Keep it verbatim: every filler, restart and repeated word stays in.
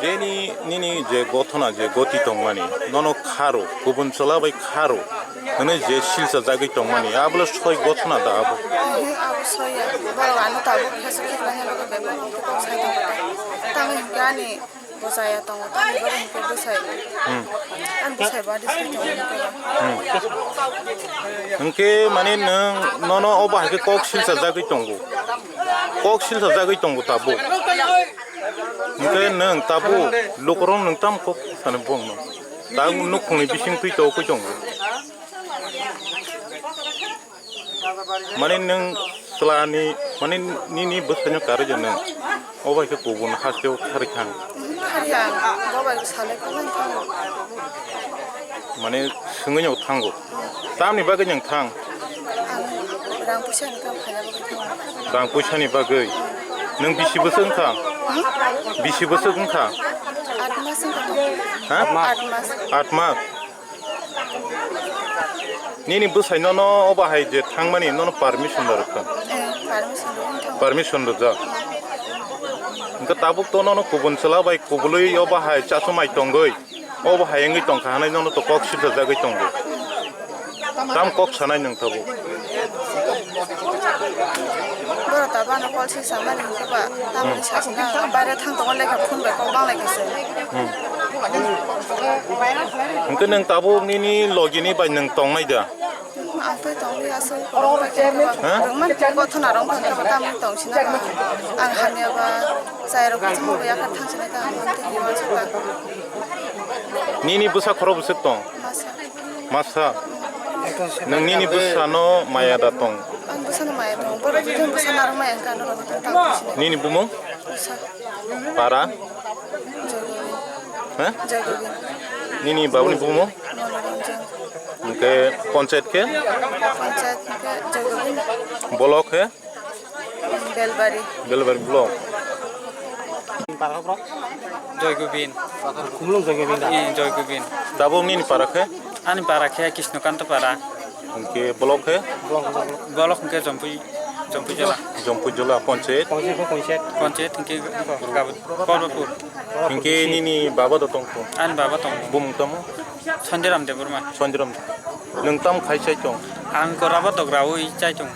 Jeni nini je gothona je goti tongmani, nono kharo, kubun chwla bai kharo, hwnwi je silsa jagwi tongmani, abole soi gothona da abo? Ehe, abo soya. Borok ano tabuk khesu khiklangya bagwi bebak kok sai tongo. Tamo hinkhe ani bwsaya tongo, tamo bagwi hinkhe bwsai. Hmm. Ani bwsai badi sai tongo hinkhe. Hmm. Hinkhe mane nwng nono obo hai khe kok silsa jagwi tongo. Kok silsa jagwi tongo tabuk. Hinkhe nwng tabuk lukurok nwng tamo kok sani bongno. Tabuk nukhungni bising twi tokwi tongo. Mane nwng chwlani, mane nini bwsano karwi je nwng. Obo hai khe kubun hasteo kharwi thang. Kharwi ang, bo bai salai kok nang thango. Mane swngwi no thango. Tamni bagwi nwng thang? Ang rang puisa ni kam khaina bagwi thango. Rang puisa ni bagwi. Nwng bisi bwswk wngkha? Hmm? Bisi bwswk wngkha? Aat mas wngkha to. Ha? Aat mas. Aat mas. Nini bwsai nono obo hai je thangmani nono permission da rwkha? Eh, permission rwui thango. Permission rwjak. Hwnkhe tabuk to nono kubun chwla bai kubului obo hai chasu mai tongwi, obo hai wngwi tongkha hwnwi nono to kok swijajagwi tongo. Tam kok sanai nwng tabuk? Borok tabuk ano call si samani hinkhe ba, tamoni sasana, baire thang tongo lekha phone bai kok bang lai kha se. Hmm. Hwnkhe nwng tabuk nini logini bai nwng tongnai da? Ang tei tongli aswk, borok bai khe ba, ha? Rwngmani gothona rok wngkha khe ba tamoni tong sina ba. Ang hamya ba, chai rok khe chumui bai yakhar thang sina khe ang tei hinwi uansuk kha. Nini bwsa khorok bwswk tong? Masa. Masa? Nwng nini bwsano maya da tong? Ang bwsano maya tong. Borok bwsano maya wngkha, norok bwsano tang bwsano. Nini bumung? Bwsa. Para? Joygovind. He? Joygovind. Nini babuni bumung? Monoranjan. Hwnkhe ponchayat khe? Ponchayat hwnkhe Joygovind. Block khe? Belbari. Belbari block. Joy Gobin. Khumulwng Joy Gobin da? Eh, Joy Gobin. Tabuk nini para khe? Ani para khe Krishnokanta para. Hwnkhe block khe? Block hwnkhe Jompui, Jompui Jola. Jompui Jola, ponchayat? Ponchayat, ponchayat. Ponchayat hwnkhe Gab-, Korbapur. Hwnkhe nini baba do tongkho? Ani baba tongo. Bumung tamo? Sondiram Debbarma. Sondiram. Nwng tam khai chai tong? Ang koraba dograui chai tong.